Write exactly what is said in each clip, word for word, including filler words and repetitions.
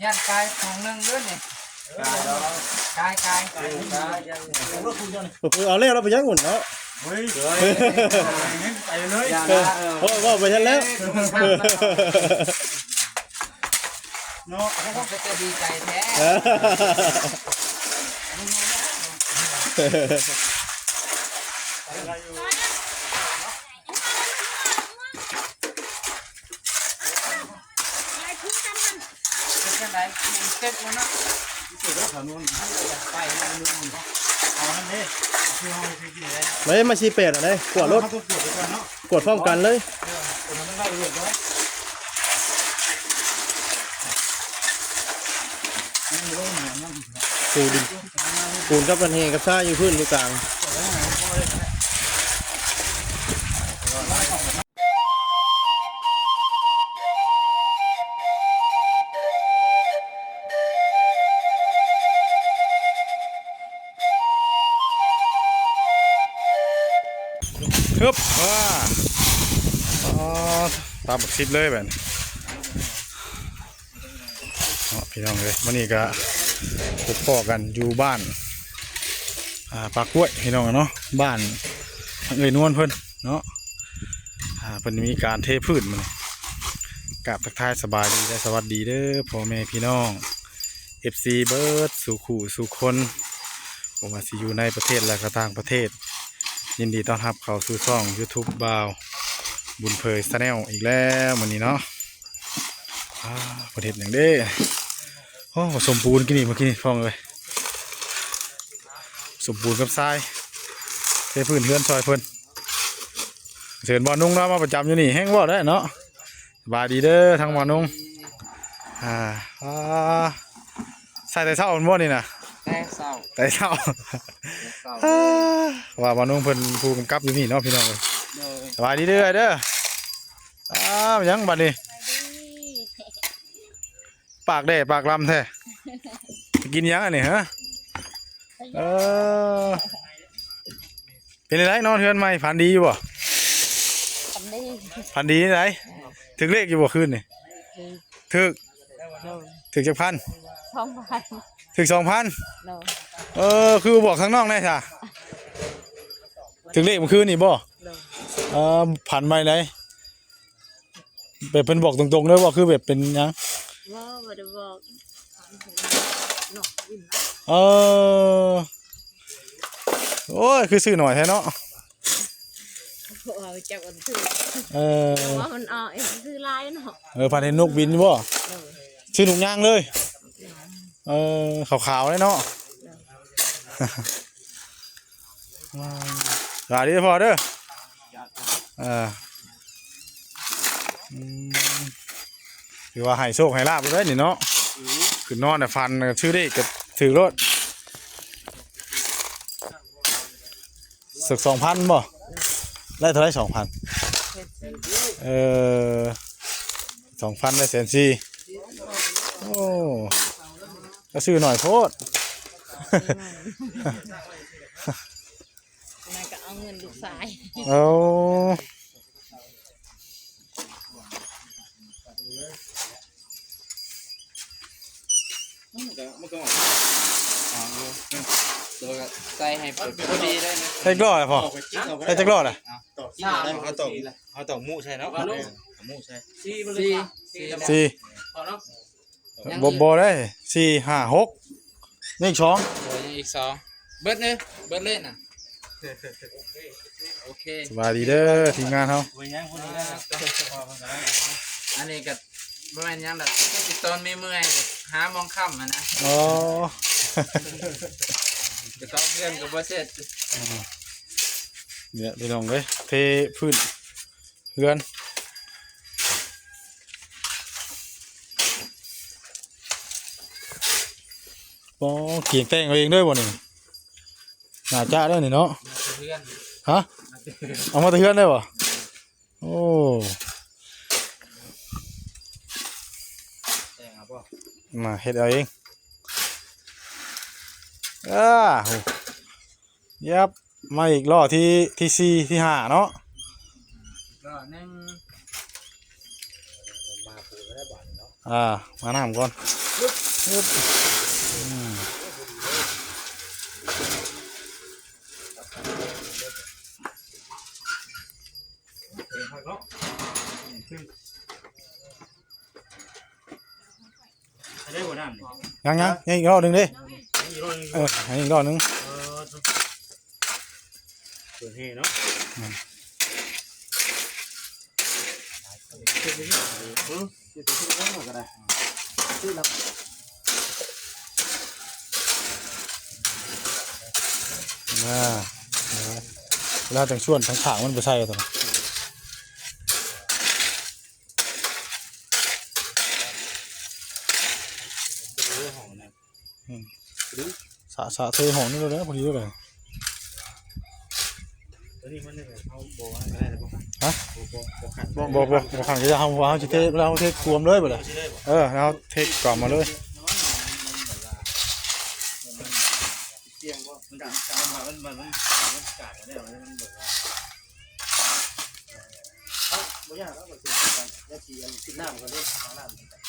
ย่านกายของหนึ่งเด้อนี่ กายแล้ว กาย กาย กาย กาย ยัง เอาแล้วเราไปย่างอุ่นเนาะ เฮ้ย ไปเลย อย่านะ เออ เพราะว่าไปทันแล้ว เนาะ เขาก็จะดีใจแท้ เออ เป็นจังได๋ เต็มแล้วเนาะ ไป เอานั่นเด้ คือเอาไปกินเลย ไม่ มาสี่แปดอ่ะ เลย กวดรถ เขาต้องกวดไปก่อนเนาะ กวดพร้อมกันเลย เออ กวดให้มันได้เรื่องเนาะ ปูน ปูนกับกันแหงกับทรายอยู่พื้นอยู่กลาง ฮึบ ว้า อ๋อ ตามบักซิบเลยแบบนี้ เนาะ พี่น้องเอ้ย มื้อนี้ก็พบพ้อกันอยู่บ้าน อ่า ป่ากล้วย พี่น้องเนาะ บ้านเอื้อยนวลเพิ่นเนาะ อ่า เพิ่นมีการเทพื้นมื้อนี้ กราบทักทายสบายดีและสวัสดีเด้อ พ่อแม่พี่น้อง เอฟซี เบิดสู่คู่สู่คน บ่ว่าสิอยู่ในประเทศและก็ต่างประเทศ ยินดีต้อนรับเข้าสู่ช่อง YouTube บ่าวบุญเผย Channel อีกแล้วมื้อนี้เนาะ อ่า ประเทศหยังเด้ โอ้ สมบูรณ์กินนี่ เมื่อกี้นี่ พ่องเลย สมบูรณ์กับทราย เทพื้นเฮือนซอยเพิ่น เชิญบ่าวนุ่งเนาะ มาประจำอยู่นี่ แฮงเว้าได้เนาะ สบายดีเด้อ ทั้งบ่าวนุ่ง อ่า อ่า ใส่แต่เช้ามันบ่นี่นะ แต่เช้า แต่เช้า แต่เช้า อ่า ว่าบ่าวนุ่งเพิ่นผู้กำกับอยู่นี่เนาะ พี่น้องเอ้ย โดย สบายดีเด้อ เด้อ อ้าว ยังบัดนี้ ปากแด่ปากลำแท้ กินหยังอันนี้ฮะ เออ เป็นไงนอนเฮือนใหม่ ฝันดีอยู่บ่ ฝันดี ฝันดีไหน ถืกเลขอยู่บ่คืนนี่ ถืก ถืก โดย ถืกจักพัน สองพัน ถืกสองพัน โดย เออ คือบอกข้างนอกแน่ซะ ถืกเลขเมื่อคืนนี่บ่ โดย เออ ฝันใหม่ไหน แบบเพิ่นบอกตรงๆเด้อ ว่าคือแบบเป็นหยัง บ่ บ่ได้บอก นอกกินนะ เออ โอ้ย คือซื้อหน่อยแท้เนาะ บ่เอาจักอันซื้อ เออ แต่ว่ามันเอาไอ้ซื้อหลายเนาะ เออ พันเห็นนกบินบ่ เออ ซื้อนกยางเลย เออ ขาวๆเลยเนาะ เออ สวัสดีพ่อเด้อ เออ อืม ถือว่าให้โชคให้ลาภเลยนี่เนาะ อืม ขึ้นนอนน่ะฝันน่ะ ชื่อเลขก็ถือโลด สักสองพันบ่ ได้เท่าไหร่ สองพัน เออ สองพันได้แสนสี่ โอ้ ก็ซื้อหน่อยโพด นั่นก็เอาเงินลูกชาย โอ้ มันก็ มันก็ออกมา อ๋อ เดี๋ยวก็ใส่ให้พอดีเลยนะ ใส่จักรอบเลยพ่อ ใส่จักรอบเลย เอา ตอกที่ไหนได้ เอาตอก เอาตอกหมุใส่เนาะ เอาหมุใส่ สี่ สี่ สี่ พอเนาะ ยัง บ่ อีก บ่ได้ สี่ ห้า หก นี่อีกสอง โอ้ย ยังอีกสอง เบิดเลย เบิดเลยน่ะ โอเค สบายดีเด้อ ทีมงานเฮา อันนี้ก็บ่แม่นหยังดอก คือสิตอนเมื่อยๆ หาหม่องค้ำหั้นนะ อ๋อ ก็ต้องเพื่อนก็บ่เสร็จ อ่า เนี่ยพี่น้องเอ้ย เทพื้นเฮือน อ๋อ เกียงแต่งเอาเองเด้อบ่นี่ น่าจะเด้อนี่เนาะ มาแต่เฮือน ฮะ มาแต่เฮือน เอามาแต่เฮือนได้บ่ โอ้ แต่งเอาบ่ มาเฮ็ดเอาเอง อ่า โห ยับ มาอีกรอบที่ ที่สี่ ที่ห้าเนาะ รอบหนึ่ง มาปูนก็ได้บาทเนาะ อ่า มาน้ำก่อน อึ๊บ อืม ได้บ่น้ำนี่ ยังยังยังอีกรอบหนึ่งดิ ยังอีกรอบหนึ่ง เออ ให้อีกรอบหนึ่ง เออ เปิดให้เนาะ อืม เออ เดี๋ยวจะขึ้นข้างหลังก็ได้ ขึ้นแล้ว อ่า เวลาจังส่วนทั้งขางมันไปใส่ตัวนั้น เออ หอมนะ อืม ดู สะ สะเทหอมนี่เลยนะ พอดีเลย ตัวนี้มันเนี่ย เขาบอกว่าอะไรนะ บอกว่า ฮะ บอก บอก บอกขัน บอก บอก บอกขัน จะเอาหัว เขาจะเท แล้วเขาเทกลวมเลยบ่ล่ะ เออ แล้วเทกลวมมาเลย เสียงบ่ มันดัง มัน มัน มัน มันกาดมาได้หรอ มันแบบว่า เอ้า บ่ยากแล้ว บ่เสียงกัน แล้วสิอันกินน้ำกันเด้อ เอาน้ำกัน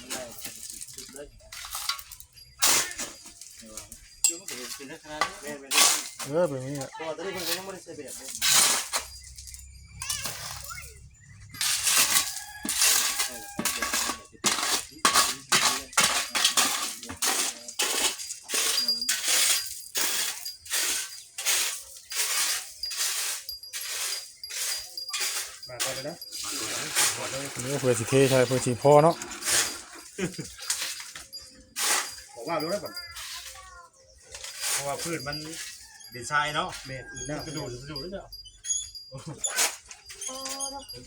มันได้ เลย เดี๋ยวมันก็เป็นลักษณะนี้ แม่นๆ เออ เป็นอย่างนี้แหละ เพราะว่าตอนนี้เพิ่นก็ยังบ่ได้ใส่แบบเลย มาก่อนเลยนะ เออ เพื่อสิเทใช่ เพื่อสิพอเนาะ บอกว่ารู้แล้วก่อน เพราะว่าพืชมันเป็นทรายเนาะ แม่น อืดน้ำ กระดูก กระดูกเลยเนาะ โอ้ เชิญ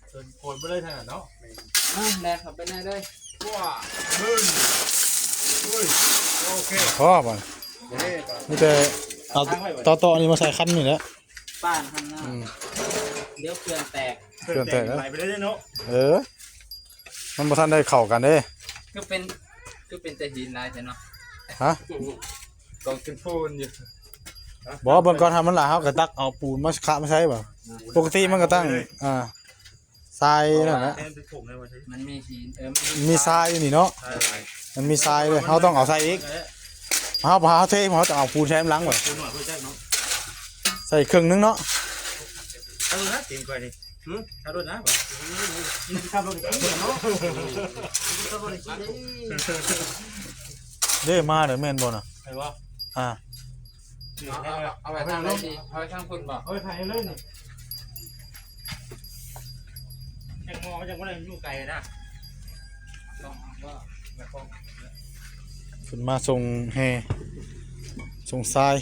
เชิญโคนไปเลยทางนั้นเนาะ แม่น อ่ะ แลกเข้าไปในเลย ว้า บึ้น อุ้ย โอเค พอบ่ะ เด้ป่ะ มีแต่เอา ตั้งไว้บ่ะ ต่อๆ นี่มาใส่คันนี่แหละ ป้านข้างหน้า อืม เดี๋ยวเขื่อนแตก เขื่อนแตกแล้ว ไหลไปได้เนาะ เออ มันบ่ทันได้เข้ากันเด้ คือเป็น คือเป็นแต่หินหลายแท้เนาะ ฮะ กองเป็นปูนอยู่ บ่ เบิ่งก่อน ถ้ามันหลาย เฮาก็ตักเอาปูนมาคะมาใส่บ่ะ ปกติมันก็ตั้ง อ่า ทรายนั่นแหละ แทนเป็นผงเลยว่ะ มันมีหิน เออ มันมี มีทรายอยู่นี่เนาะ ใช่ มันมีทรายเลย เฮาต้องเอาใส่อีก เฮา เฮาเท เฮาต้องเอาปูนใส่หลังบ่ะ ปูนหน่อยเพื่อแจ้งเนาะ ใส่ครึ่งหนึ่งเนาะ เอานะ เก่งกว่านี่ หือ เอารถนะ ขับรถขี้เนาะ ขับรถขี้เลย เด้มาเด้อ แม่นบ่น่ะ ใครวะ อ่า เอา เอา เอาไว้ทางไหนดี เอาไว้ทางคุณบ่ เอาไว้ถ่ายเลยนี่ ยังมองยังบ่ได้อยู่ไกลนะ ต้องว่า ขึ้นมาส่งแห่ ส่งทราย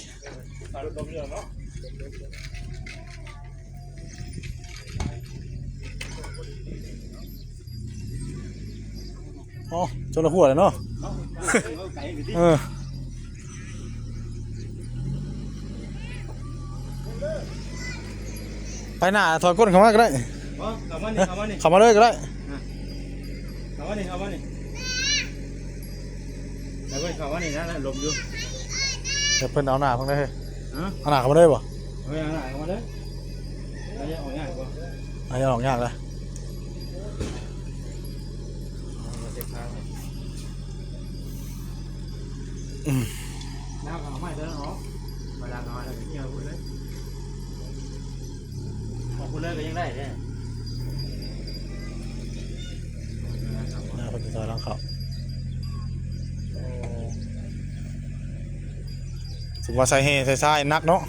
อ๋อ จนละหัวเลยเนาะ เออ ไปหน้าถอยก้นเข้ามาก็ได้ บ่ เข้ามานี่ เข้ามานี่ เข้ามาเลยก็ได้ อ่ะ เข้ามานี่ เข้ามานี่ ไปเว้ย เข้ามานี่นะ ลมอยู่ เดี๋ยวเพิ่นเอาหน้าเพิ่นได้เฮ้ย ฮะ เอาหน้าเข้ามาเลยบ่ เฮ้ย เอาหน้าเข้ามาเลย เอายังออกยากบ่ เอายังออกยากเลย เอาเก็บผ้าไว้ อืม แล้วก็เอาไม้ตัวนั้นออก เวลาเอาแล้วก็เกี่ยวพูดเลย ของพูดเลยก็ยังได้เนี่ย หน้าคนจะซอยหลังเขา โอ้ ถือว่าใส่แห่ใส่ทรายหนักเนาะ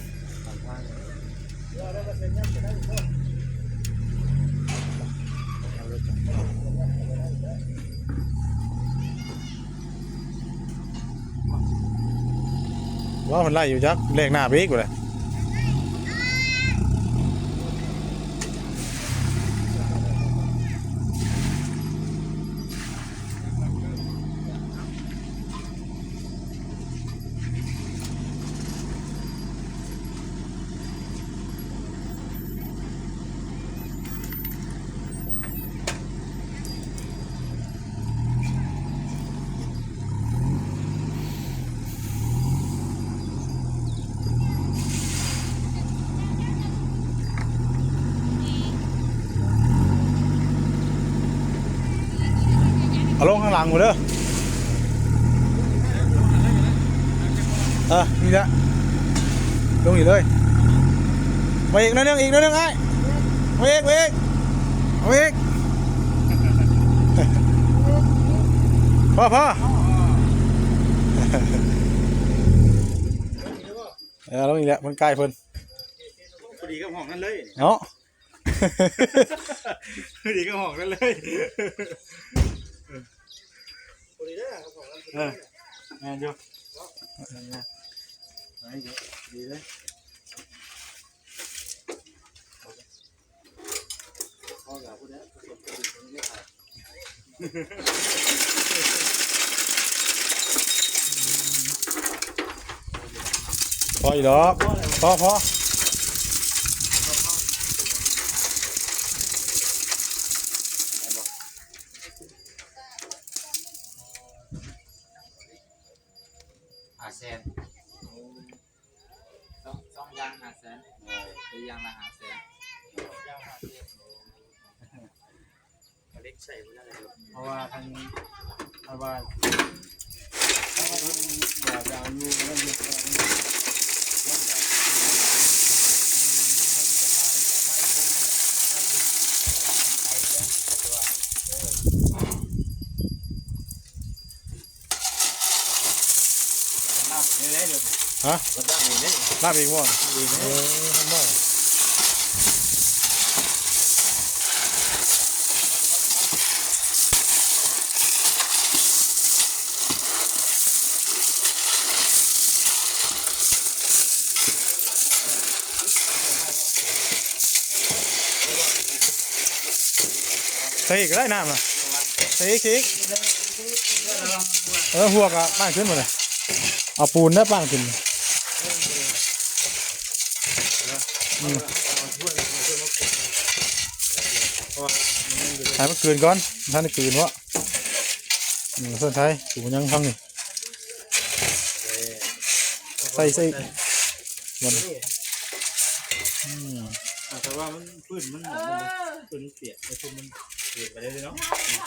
ว่ามันไล่อยู่จักแลกหน้าไปอีกเลย เ หลังหมดเลย เออ นี่แหละ ลงอีกเลย มาอีกหนิดนึง อีกหนิดนึง ไอ้ มาอีก มาอีก มาอีก พอ พอ เออ ลงอีกแล้ว มันใกล้เพิ่น พอดีกับห้องนั่นเลย เนาะ พอดีกับห้องนั่นเลย พอดีเด้อครับผม เออ แม่นอยู่ แม่นอยู่ ดีเลย พออยู่ดอก พอ พอ ห้าแสน สอง สองอย่างห้าแสน หรืออย่างละห้าแสน อย่างห้าแสน เล็กใส่บ่ได้เลย เพราะว่าทาง เพราะว่า เพราะว่าเพิ่นว่าจะเอาอยู่นั่นอยู่ ฮะ ลาบเองบ่ เออ มันบ่ ใส่อีกก็ได้น้ำนะ ใส่อีก ใส่อีก เออ หัวกะป้างขึ้นมาเลย เอาปูนได้ป้างขึ้น อืม ให้มันกลืนก่อน ท่านได้กลืนวะ อืม ส่วนไทย กูยังฟังนี่ ใส่ ใส่ มัน อืม อ่ะ แต่ว่ามัน พื้นมัน เออ พื้นมันเปียก ไอ้พื้นมันเปียกไปเลยเนาะ อืม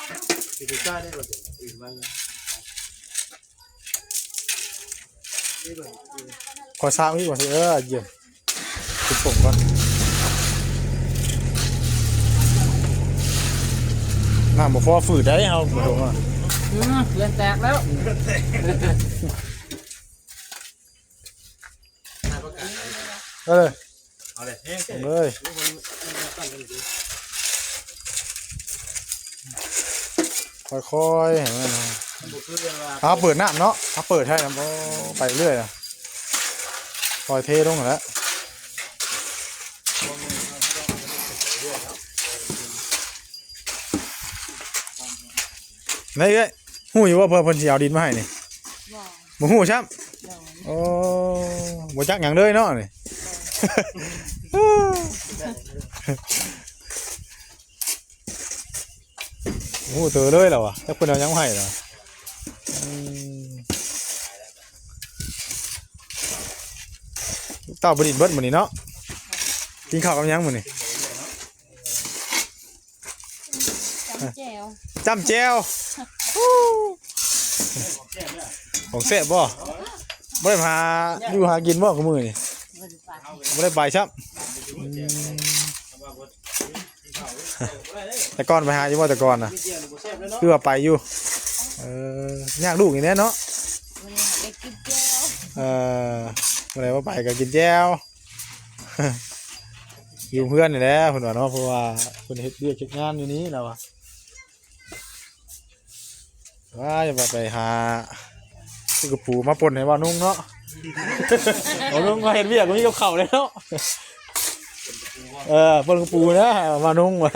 สิไปซ่าได้บ่เดี๋ยว อื่นบ้างนะ ขอซาวอีกว่าสิ เออ เยี่ยม เป็นผงก่อน น้ำบ่พอฝืดได้เฮา บ่ถูกอ่ะ อืม เรือนแตกแล้ว เอาเลย เอาเลย เอาเลย ค่อยๆ ให้มัน เอาเปิดน้ำเนาะ เอาเปิดให้นะ โอ้ ไปเรื่อยอะ ค่อยเทลงแล้ว ไหนเอ้ย ฮู้อยู่ว่าเพิ่น เพิ่นสิเอาดินมาให้นี่ บ่ บ่ฮู้ซ้ำ โอ้ บ่จักหยังเลยเนาะนี่ โอ้โห เตอเลยเหรอวะ จักเพิ่นเอาหยังมาให้เหรอ อืม เต้าบ่ดินเบิดมื้อนี้เนาะ กินข้าวกับหยังมื้อนี้ จ้ำแจ่ว จ้ำแจ่ว ของแซ่บบ่ บ่ได้หาอยู่หากินบ่ คุมื้อนี่ บ่ได้ไป บ่ได้ไปซ้ำ อืม แต่ก่อนไปหาอยู่บ่ แต่ก่อนน่ะ คือว่าไปอยู่ เออ ยากลูกนี่แหละเนาะ บ่ได้หาไปกินแจ่ว เออ บ่ได้ว่าไปก็กินแจ่ว อยู่เฮือนนี่แหละ เพิ่นว่าเนาะ เพราะว่าเพิ่นเฮ็ดเวียกเฮ็ดงานอยู่นี่แล้วอะ ว่าอย่าว่าไปหาซื้อกระปูมาป่นให้บ่าวนุ่งเนาะ บ่าวนุ่งมาเฮ็ดเวียก มีกับข้าวแล้วเนาะ เออ ป่นกระปูนะ บ่าวนุ่งว่า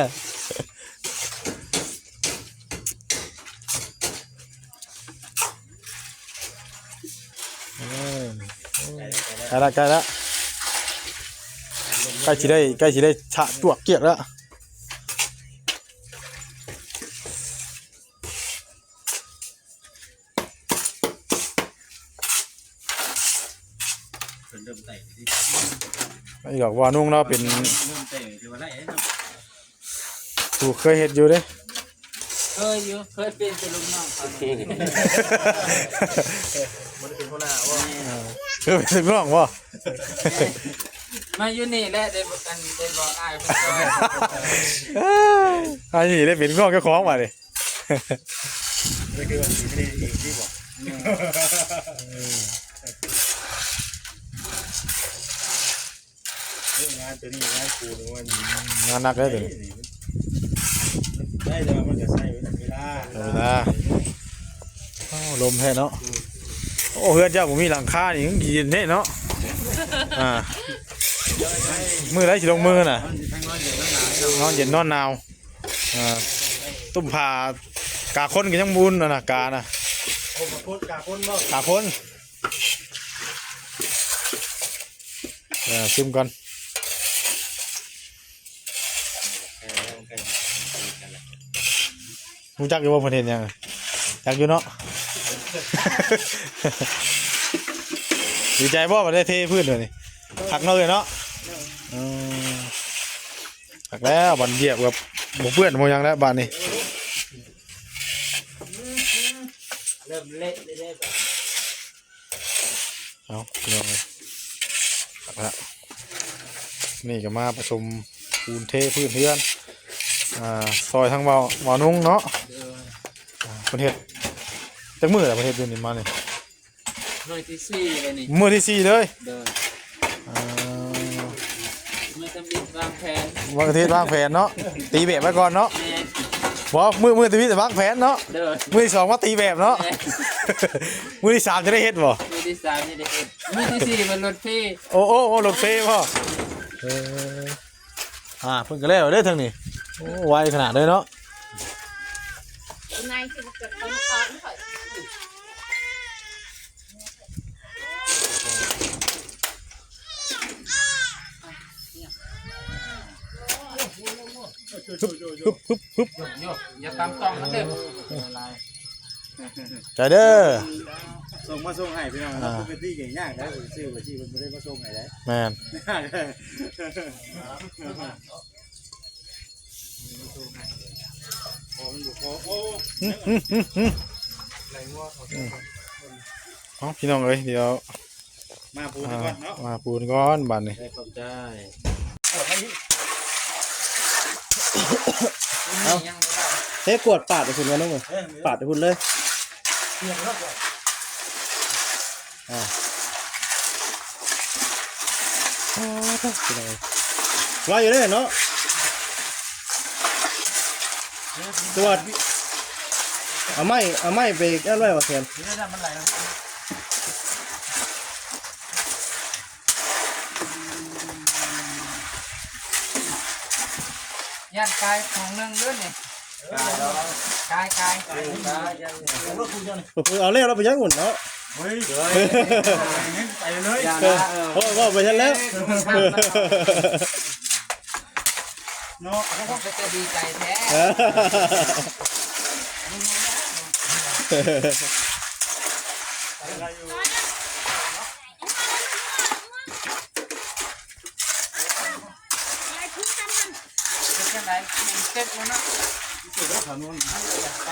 เออ ใกล้ละ ใกล้ละ ใกล้สิได้ ใกล้สิได้ชะจวกเกียกแล้ว เพิ่นเริ่มไต่ที่ ไอ้ดอกว่านุ่งเราเป็น เริ่มไต่ที่ว่าไล่เนาะ ผู้เคยเฮ็ดอยู่เด้ เคยอยู่ เคยเป็นแต่ลูกน้องเขา บ่ได้เป็นหัวหน้าบ่ เออ เคยเป็นลูกน้องบ่ มาอยู่นี่แหละได้บอกกัน ได้บอกอ้ายเพิ่นก่อน อันนี้ได้เป็นลูกน้องเจ้าของบัดนี้ นี่คือว่าสิไม่ได้เองที่บอก เรื่องงานตัวนี้งานปูนมัน งานหนักเลยตัวนี้ ได้แต่ว่ามันก็ใช้เวลา เวลา โอ้ ลมแท้เนาะ โอ้ เฮือนเจ้าบ่มีหลังคานี่ยังเย็นแท้เนาะ อ่า มื้อใดสิลงมือน่ะ นอนเย็นนอนหนาว นอนเย็นนอนหนาว อ่า ตุ้มผ้ากาคนก็ยังบ่อุ่นน่ะนะ กาน่ะ โอ้ กาคน กาคนบ่ กาคน เออ ชิมก่อน รู้จักอยู่บ่เพิ่นเฮ็ดหยัง จักอยู่เนาะ ดีใจบ่ บ่ได้เทพื้นเลยนี่ คักเนาะเลยเนาะ เออ คักแล้ว บัดเยียบแบบบ่เปื้อนบ่หยังแล้วบัดนี้ เริ่มเละเละๆ เอาพี่น้องเอ้ย ครับ นี่ก็มาประชุมปูนเทพื้นเฮือน อ่า ซอยทางเบา เบานุ่งเนาะ เด้อ อ่า เพิ่นเฮ็ดจักมื้อแล้ว เพิ่นเฮ็ดอยู่นี่มานี่ มื้อที่สี่เลยนี่ มื้อที่สี่เลย เด้อ อ่า มื้อทำอิฐวางแผน วันอาทิตย์วางแผนเนาะ ตีแบบไว้ก่อนเนาะ แม่น บ่ มื้อ มื้อทำอิฐวางแผนเนาะ เด้อ มื้อที่สองมาตีแบบเนาะ แม่น มื้อที่สามจะได้เฮ็ดบ่ มื้อที่สามนี่ได้เฮ็ด มื้อที่สี่มันรถเฟ โอ้ โอ้ โอ้ รถเฟบ่ เออ อ่า เพิ่นก็แล้วเด้อทางนี้ โอ้ ไวขนาดเลยเนาะ นายสิบ่เกิดความร้อนเถอะ ฮึบ ฮึบ ฮึบ อย่าตามต้องมันเด้อ ใจเด้อ ส่งมาส่งให้พี่น้อง อ่า ปกติใหญ่ยากแล้วซื้อว่าชีมันบ่ได้มาส่งให้ได้ แม่น ของอยู่ขอ โอ้ อืม อืม อืม อืม อืม เอาพี่น้องเอ้ย เดี๋ยว มาปูนก่อนเนาะ อ่า มาปูนก่อนบัดนี้ ได้ขอบใจ เอา ยังบ่ได้ เฮ้ย กวดปาดไปพุ่นก่อนเนาะ เออ ปาดไปพุ่นเลย เปลี่ยนรถก่อน อ่า อ๋อ พี่น้อง ไวอยู่เด้เนาะ ตรวจ เอาไม้ เอาไม้ไปอันไว้ว่าแขน เดี๋ยวนะ มันไหลแล้ว ย่านกายของหนึ่งเรื่องนี่ กาย กาย กาย เออ เอาแล้วเราไปย่างหุ่นเนาะ เฮ้ย ไปเลย อย่านะ เออ โอ้ย ว่าไปทันแล้ว เนาะ เขาก็จะดีใจแท้ เป็นจังได๋ เจ็บแล้วเนาะ เจ็บแล้วขาโน้น ไป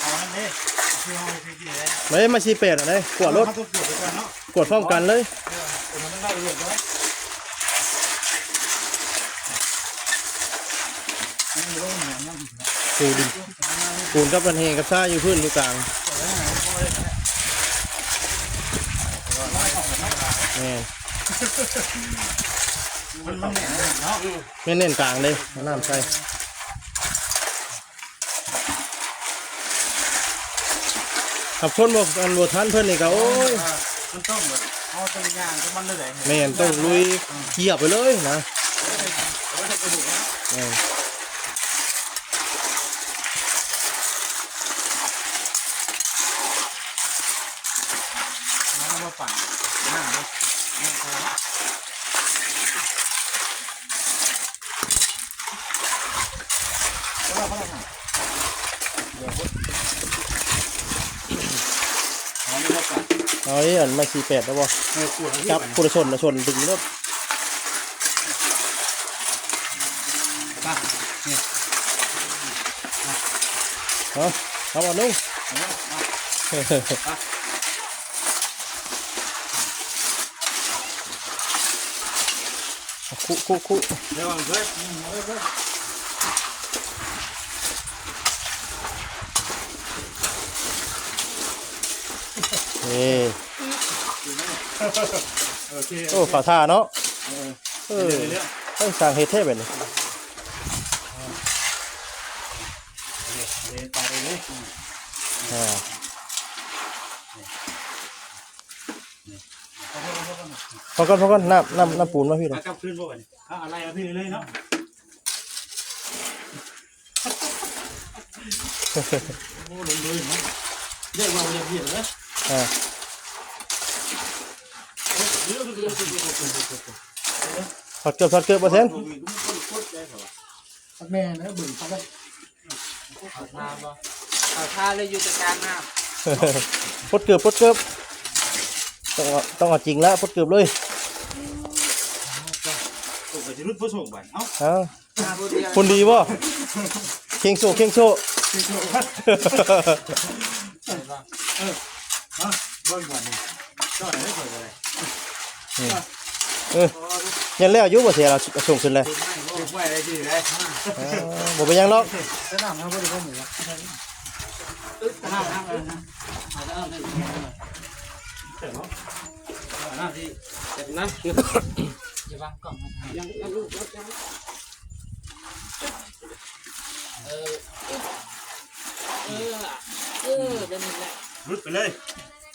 เอานั่นเด้ คือเอาไปกินเลย ไม่ได้มาสี่แปดอ่ะเด้ กวดรถ เอามาตรวจไปก่อนเนาะ กวดพร้อมกันเลย เออ มันต้องได้รวดไว้ ปูน ปูนกับมันแหงกับทรายอยู่พื้นอยู่กลาง แม่น มัน มันแน่นเนาะ แม่น แน่นกลางเลย เอาน้ำใส่ ขับคนบ่ อันบ่ทันเพิ่นนี่ก็ โอ้ย มันต้องแบบ เอาตัวอย่างของมันเลย แม่น ต้องลุยเหยียบไปเลยนะ แม่น เอามาปั่น น้ำเนาะ น้ำพอละ เอาไอ้อันไม้สี่แปดแล้วบ่ เออ ขวดละ จับ คนละส่วนละส่วนดึงรถ ไป นี่ เอาเอาบ่ลุง คุคุคุ เดี๋ยวก่อนเพื่อน นี่ โอเค โอ้ เขาท่าเนาะ เออ เออ เดี๋ยวๆๆ เอ้ย สร้างเฮ็ดแท้แบบนี้ เดี๋ยวไปเลย อ่า พอก่อน พอก่อน น้ำ น้ำ น้ำปูนมาพี่เลย เอากลับคืนบ่วะเนี่ย เอาอะไรมาพี่เลยเนาะ โอ้ ลงเลยเนาะ เรียกว่าเรียกเรียกเลย อ่า เดี๋ยวๆๆๆๆๆ ถอดเกือบ ถอดเกือบ เปอร์เซ็นต์ แม่นะ เบิ่งเขาแล้ว เขาท่าบ่ เขาท่าเลยอยู่แต่กลางน้ำ ปลดเกือบ ปลดเกือบ ต้องเอา ต้องเอาจริงแล้ว ปลดเกือบเลย โอ้ย จะรุดผู้ส่งบัตร เอ้า เอ้า ท่าผู้เดียว คนดีบ่ เข่งโซ่ เข่งโซ่ เห็นบ่ เออ มา เบิ่งก่อนนี่ จอดให้เปิดอะไร นี่ เออ ยังแล้วอยู่บ่เสีย เราส่งขึ้นเลย เก็บไว้ได้ดีเลย เออ บ่เป็นหยังหรอก สนามเขาบ่ได้เบิ่งอยู่แล้ว ตึ๊ดขนาดนั้นเลยนะ เอาแล้วเอาเลย เสร็จเนาะ เอาหน้าที่ เสร็จนะ อย่าวางกล่องนะ ยัง ยังลูกรถยัง เออ เออ เออ แบบนี้แหละ รุดไปเลย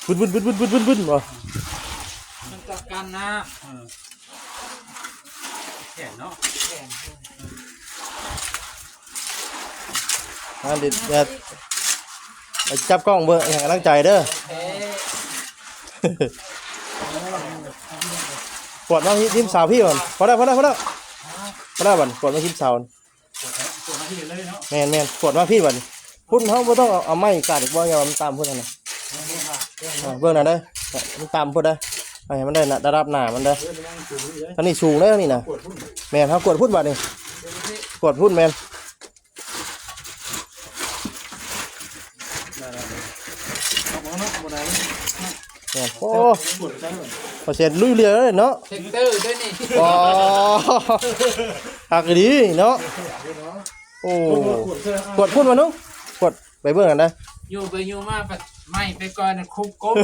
บึ้น บึ้น บึ้น บ่ มันจัดการนะ เออ แขนเนาะ แขน อ่า เดี๋ยว เดี๋ยว ไปจับกล้องเบิ่งให้กำลังใจเด้อ เอ๊ะ กวาดมาที่ ทีมสาวพี่ก่อน พอแล้ว พอแล้ว พอแล้ว พอแล้วบัด กวาดมาทีมสาว กดนะ กดมาที่เลยเนาะ แม่น แม่น กวาดมาพี่บัดนี้ พุ่นเฮาบ่ต้องเอา เอาไม้กาดอีกบ่ อย่ามันตามพุ่นนั่นน่ะ อ่า เบิ่งนั่นเด้อ มันตามพุ่นเด้อ ให้มันได้นะ ระดับหน้ามันเด้อ เออ มันยังสูงอยู่เลย อันนี้สูงเด้อนี่นะ กดพุ่น แม่น เฮากวาดพุ่นบัดนี้ กวาดพุ่นแม่น ได้ๆๆ เอาบ่เนาะ บ่ได้เลย แม่น โอ้ กดได้เลย เปอร์เซ็นต์ลุยเรือเลยเนาะ แท็กเตอร์ด้วยนี่ อ๋อ หักดีเนาะ โอ้ กวาดพุ่นมานุ๊ก กวาดไปเบิ่งกันนะ อยู่ไปอยู่มา ปัดไหม้ไปก่อนน่ะ คุกกบ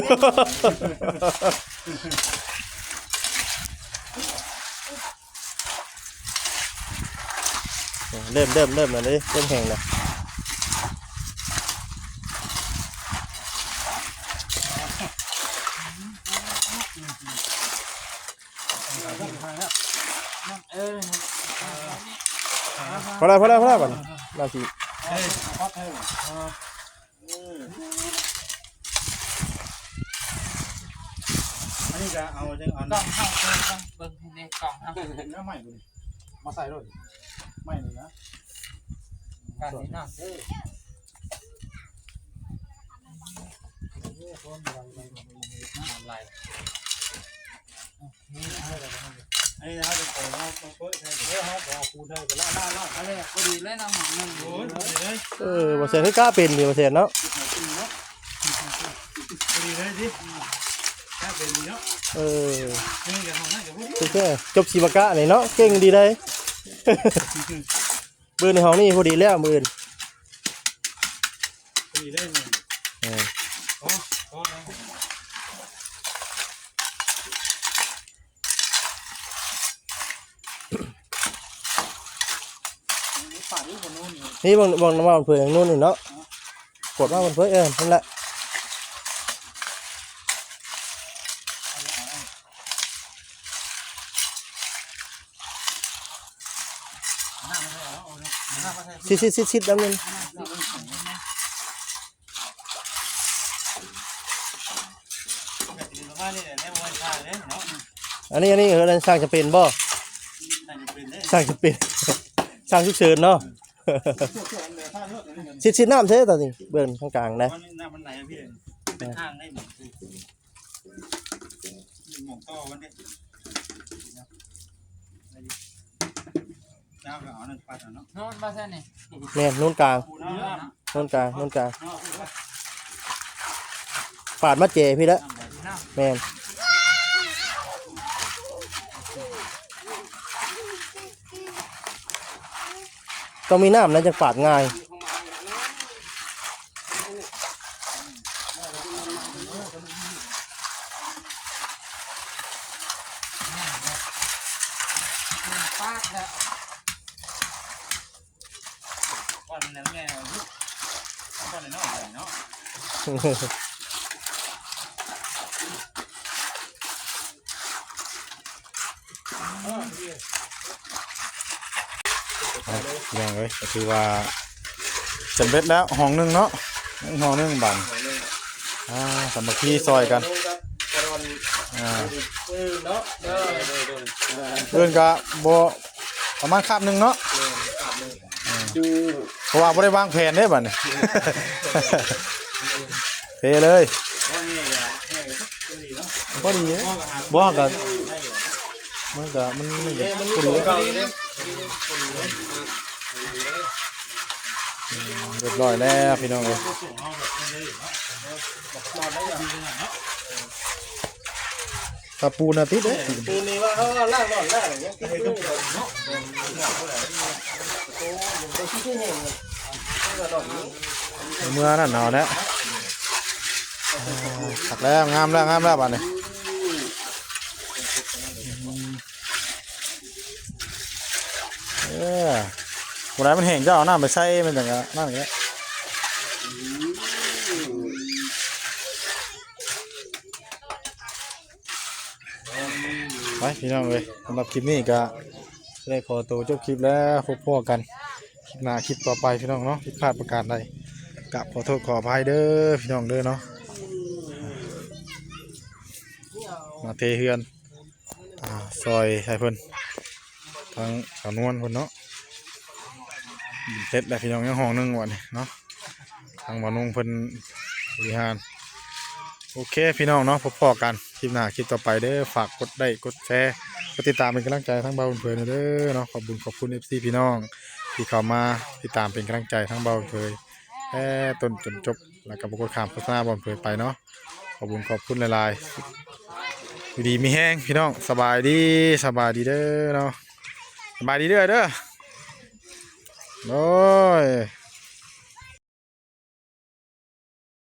เริ่ม เริ่ม เริ่มแล้วเด้ เริ่มแห้งแล้ว เออ พอแล้ว พอแล้ว พอแล้วบัดนี้ น่าสิ เอ้ย เออ อันนี้ก็เอาจังอัน กล่องเฮา เบิ่ง เบิ่งในกล่องเฮา เนื้อใหม่ดูดิ มาใส่ด้วย ใหม่เลยนะ การนี้นะ เออ อะไร อันนี้นะครับ เดี๋ยวผมเอามาโพสต์ให้ เดี๋ยวครับ เดี๋ยวเอาปูนให้ไปละละละ อะไรอะ พอดีเลยนะ หอมหนึ่ง โอ้ย พอดีเลย เออ บ่แซ่นคือกล้าเป็นนี่ บ่แซ่นเนาะ พอดีเลยสิ กล้าเป็นดีเนาะ เออ นี่กับของนั่นกับพวกนี้ โอเค จบศิลปะนี่เนาะ เก่งดีได้ มื้อในห้องนี้พอดีแล้ว มื้ออื่น พอดีได้เลย เออ อ๋อ อ๋อ อ๋อ นี่ปาดอยู่บนนู้นนี่ นี่บาง บาง บางเผือกอย่างนู้นนี่เนาะ กดว่ามันเผือก เออ นั่นแหละ ซิดซิดซิดซิดแป๊บนึง อันนี้ อันนี้ เออ สร้างจะเป็นบ่ สร้างจะเป็น สร้างจะเป็น สร้างฉุกเฉินเนาะ ซิดซิดน้ำเท่ตอนนี้ เบิ่งข้างกลางนะ มันน้ำมันไหลอะพี่ เป็นทางได้หมด หม่องต่อมันเด้ เจ้าก็เอานั่นปัดเอาเนาะ โน่นมาใส่นี่ แม่น โน่นกลาง ปูนเอาเนาะ โน่นกลาง โน่นกลาง ปาดมาแจ่พี่แล้ว แม่น ต้องมีน้ำนะ จั่งปาดง่าย ปาดแล้ว ก้อนนั้นแม่เอาลูก ก้อนน้อยๆเนาะ เอาพี่น้องเอ้ย ก็ถือว่าสำเร็จแล้วห้องหนึ่งเนาะ ห้องหนึ่งบาด อ่า สามัคคีซอยกัน อ่า เออเนาะ เออ เออ เออ เออ เอิ้นกะบ่ ประมาณคาบหนึ่งเนาะ เออ คาบหนึ่ง อืม อยู่ เพราะว่าบ่ได้วางแผนเด้บัดนี้ เทเลย ว่าไงอะ ไงก็ดีเนาะ พอดีเด้ บ่ก็ มันก็ มัน มันก็พอดี เก่าเลยเด้ เรียบร้อยแล้วพี่น้องเอ้ย ตะปูน่ะติดเด้ ปูนี่ว่าเขาล่างนอนล่างยังติดอยู่เนาะ เมื่อนั่นเอาแล้ว อ่า คักแล้ว งามแล้ว งามแล้วบัดนี้ เออ ผู้ใดมันแห้งเจ้าเอาน้ำไปใส่ มันจั่งก็นั่นก็ได้ ไปพี่น้องเอ้ย สำหรับคลิปนี้ก็ได้ขอตัวจบคลิปแล้ว พบพ้อกันคลิปหน้าคลิปต่อไปพี่น้องเนาะ ผิดพลาดประการใด กราบขอโทษขออภัยเด้อพี่น้องเด้อเนาะ มาเทเฮือน อ่า ซอยให้เพิ่น ทางสาวนวลเพิ่นเนาะ เสร็จแล้วพี่น้อง ยังห้องหนึ่งวันนี้เนาะ ทางบ่าวนุ่งเพิ่นบริหาร โอเคพี่น้องเนาะ พบพ้อกันคลิปหน้าคลิปต่อไปเด้อ ฝากกดไลค์กดแชร์ กดติดตามเป็นกำลังใจทางบ่าวบุญเผยเด้อเนาะ ขอบคุณขอบคุณ เอฟซี พี่น้องที่เข้ามาติดตามเป็นกำลังใจทางบ่าวบุญเผย แต่ต้นจนจบ แล้วก็บ่กดข้ามโฆษณาบ่าวบุญเผยไปเนาะ ขอบคุณขอบคุณหลายๆ อยู่ดีมีแฮงพี่น้อง สบายดี สบายดีเด้อเนาะ สบายดีเด้อเด้อ โอ้ย